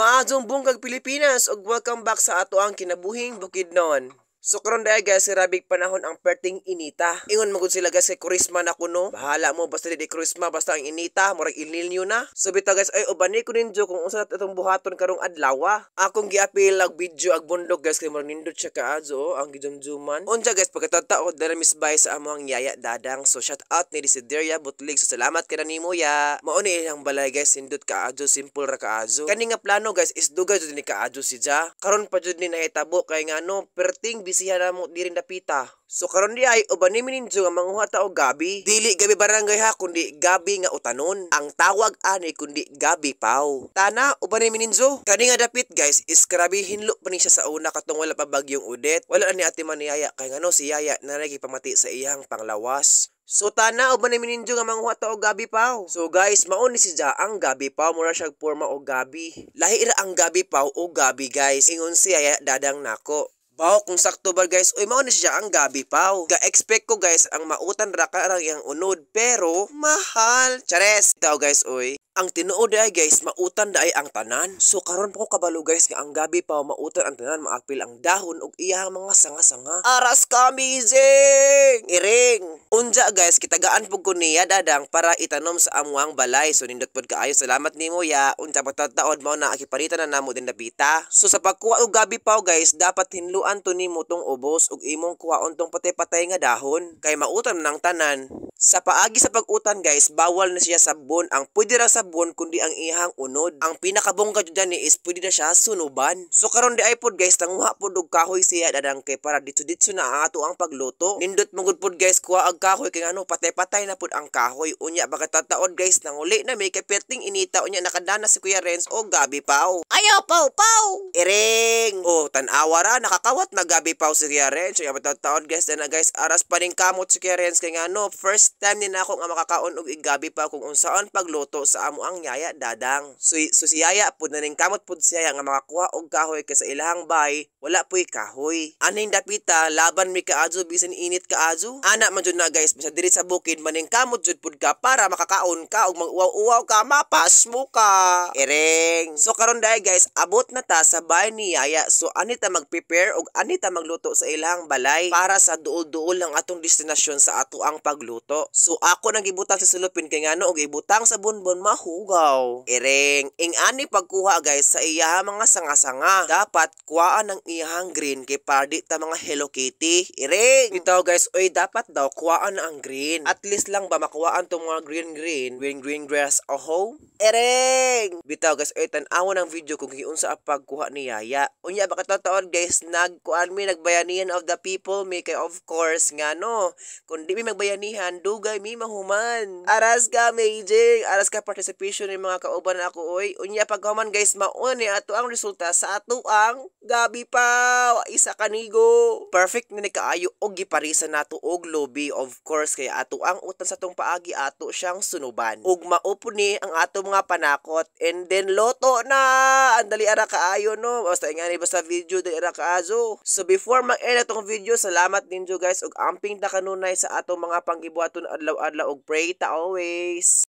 Maayong buntag, Pilipinas, ug welcome back sa ato ang kinabuhing Bukidnon. So karon dahil guys, grabeng panahon ang perting inita. Ingon magud sila, guys, kay Kurisma na kuno. Bahala mo, basta di Kurisma, basta ang inita, murag El Niño na. So bitaw guys, ay ubani ko ninyo kung unsa na itong buhaton karong adlaw. Akong giapil ag video ag bundok, guys, kay murag nindot siya kaayo, oh, ang gijumjuman. Unsa guys, pagkatao dara misbay sa among yaya Dadang. So shout out ni Desideria Butlig. So salamat ka na nimo, ya. Mao ni ilang balay, guys, nindot kaayo, simple ra kaayo. Kani nga plano, guys, is dugay jud ni kaayo si Ja. Karon pa jud ni nahitabo kay ngano perting bisihan na mo diri dapita. So karon di ay uban ni ninyo nga manguha ta og gabi. Dili gabi barangay ha, kundi gabi nga utanon. Ang tawag ani kundi gabi paw. Tana, uban ni ninyo. Kani nga dapit, guys, is grabe hinlo pa ni siya sa una katong wala pa bagyong Odette. Wala ni ate man ni Yaya kay ngano si Yaya na pamati sa iyang panglawas. So tana, uban ni ninyo nga manguha ta og gabi paw. So guys, mao ni si Ja ang gabi paw, mura siya porma og gabi. Lahi ra ang gabi paw o gabi, guys. Ingon si Yaya Dadang nako. Bawo kung sakto ba, guys, uy, mao ni siya ang gabi paw. Ga-expect ko, guys, ang mautan ra ka rang iyang unod, pero mahal. Chares. Tao guys, uy. Ang tinuod ay, guys, mautan daay ang tanan. So karon pa ko kabalo, guys, nga ang gabi paw mautan ang tanan, maapil ang dahon ug iyang mga sanga-sanga. Aras ka amazing! Iring! Unja guys, kitagaan pud ko niya Dadang para itanom sa amuang balay. So nindot pud kaayo, salamat nimo, ya. Unja pagtataod mao na akiparitan na namo din dapita. So sa pagkuha og gabi paw, guys, dapat hinluan to nimo tong ubos ug imong kuhaon tong patay-patay nga dahon kay mautan ng tanan. Sa paagi sa pag-utan, guys, bawal na siya sabon. Ang pwede ra sabon kundi ang iyang unod. Ang pinakabongga jud ni is pwede na siya sunuban. So karon di ay pod, guys, nanguha pod og kahoy siya Dadang kay para ditso-ditso na ang ato ang pagluto. Nindot magud pod, guys, kuha og kahoy kay ngano patay-patay na pod ang kahoy. Unya pagkatataod, guys, nanguli na may kay perting inita, unya nakadana si Kuya Renz og gabi paw. Ayaw paw paw. Iring. Oh, tan-awa ra, nakakawat na gabi paw si Kuya Renz. Unya pagkatataod, guys, na guys, aras pa ning kamot si Kuya Renz kay ngano first time ni nako nga makakaon og gabi pa kung unsaon pagluto sa amo ang yaya Dadang. So si Yaya pud naning kamot pud siya nga makakuha og kahoy kay sa ilahang bay wala puy kahoy. Aning dapita laban mi kaayo bisan init kaayo. Ana man jud na, guys, basta diri sa bukid maning kamot jud pud ka para makakaon ka ug mag-uwaw-uwaw ka, mapas mo ka. Iring. So karon dai, guys, abot na ta sa bay ni Yaya. So ani ta mag-prepare og ani ta magluto sa ilahang balay para sa duol-duol ang atong destinasyon sa ato ang pagluto. So ako nang gibutang sa sulupin kay ngano og ibutang sa bonbon mahugaw. Iring. Ing ani pagkuha, guys, sa iya mga sanga-sanga. Dapat kuhaan ang iyang green kay para di ta mga Hello Kitty. Iring. Bitaw guys, oy, dapat daw kuhaan na ang green. At least lang ba makuhaan tong mga green green, green green grass oho. Iring. Bitaw guys, oy, tan-awon ang video kung giunsa ang pagkuha ni Yaya. Unya baka totoo, guys, nagkuan mi, nagbayanihan of the people mi kay of course ngano kung di mi magbayanihan, dugay mi mahuman. Aras ka amazing, aras ka participation ni mga kauban ako oy. Unya paghuman, guys, mao ni ato ang resulta sa ato ang gabi pa isa kanigo. Perfect ni kaayo og giparisa nato og lobi, of course kay ato ang utan sa tong paagi ato siyang sunuban. Ug mao po ni ang ato mga panakot and then loto na. Ang dali ara kaayo no. Basta ingani, basta video dali ara kaayo. So before mag-end atong video, salamat ninyo, guys, ug amping ta kanunay sa atong mga panggibuhaton adlaw-adlaw ug pray ta always.